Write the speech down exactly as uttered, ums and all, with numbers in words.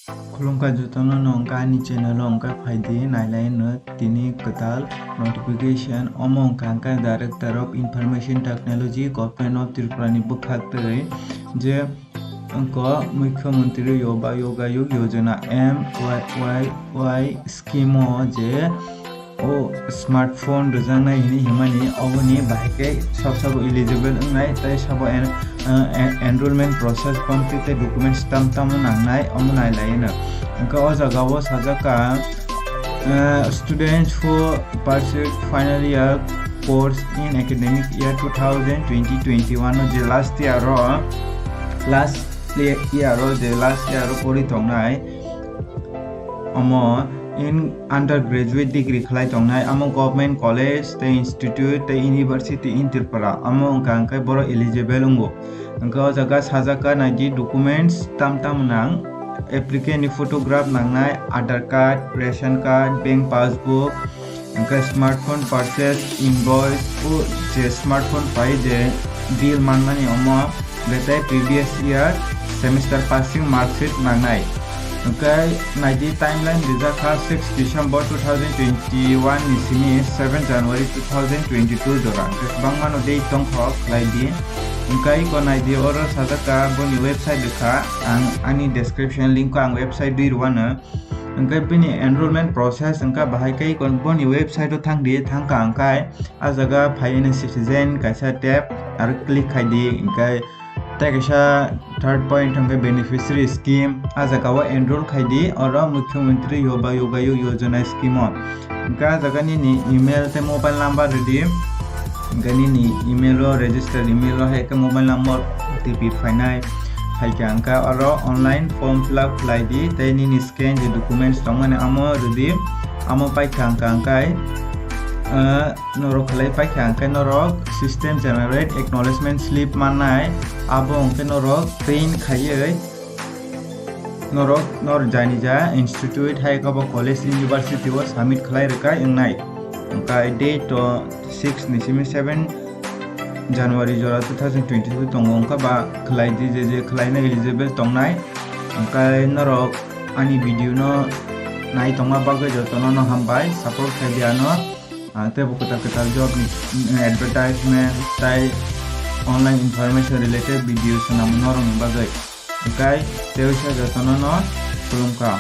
Khulumkha jotono no wngkha ani channel o, wngkha phaidi nailai no tini kwtal notification. Omo wngkha, wngkha Director of Information Technology, Government of Tripura ni bwkhak twi je wngkha Mukhyamantri Yuva Yogayug Yojana, M Y Y Y scheme o je o smartphone rwjaknai hwnwi himani, oboni bahai khe sab sabo eligible wngnai tei sabo en-, eh, en-, enrollment process complete tei documents tam tamo nangnai, omo nai laino. Hwnkhe o jaga o sajak kha, eh, students who pursued final year course in academic year two thousand twenty twenty-one o je last year o, last year o je last year o pori tongnai, omo in undergraduate degree khlai tongnai, amo government college tei institute tei university in Tripura, amo wngkha hwnkhe borok eligible wngo. Hwnkhe o jaga sajak kha naidi documents tam tam nang, applicant ni photograph nangnai, Aadhaar card, ration card, bank passbook, hwnkhe smartphone purchase invoice, o je smartphone pai je bill manmani omo, hwnkhe tei previous year semester passing mark sheet nangnai. Hwnkhe naidi timeline rijak kha six December two thousand twenty-one ni simi seven January two thousand twenty-two jora, hwnkhe kwbangma no date tongkha khlai di. Hwnkhe iko naidi oro sajak kha boni website rwkha, ang ani description link o ang website dui rwano. Hwnkhe bini enrollment process wngkha bahai khe iko boni website o thang di, thangkha hwnkhe a jaga phai ni citizen kaisa tab aro click khai di, hwnkhe tei kaisa third point hwnkhe beneficiary scheme, a jaga o enroll khai di oro Mukhyamantri Yuva Yogayug Yojana scheme o. Hwnkhe a jaga nini email tei mobile number rwdi, hwnkhe nini email o, registered email o hai khe mobile number O T P phainai. Phaikha hwnkhe oro online form fill up khlai di tei nini scan je documents tongmani amo rwdi, amo paikha hwnkha hwnkhe, eh, norok khlai paikha hwnkhe norok system generate acknowledgement slip mannai, abo hwnkhe norok print khaiwi norok nor jani ja institute hai khe bo college university o submit khlai rwkha wngnai. Hwnkhe date to six ni simi seven January jora two thousand twenty-two tongo, wngkha ba khlai di je je khlaina eligible tongnai. Hwnkhe norok ani video no nai tongma bagwi jotono no hambai, support khai di ano. Ah, tei bo kwtal kwtal job ni, mm, advertisement tei online information related video swnam norok ni bagwi. Hwnkhe tei jotono no khulumkha.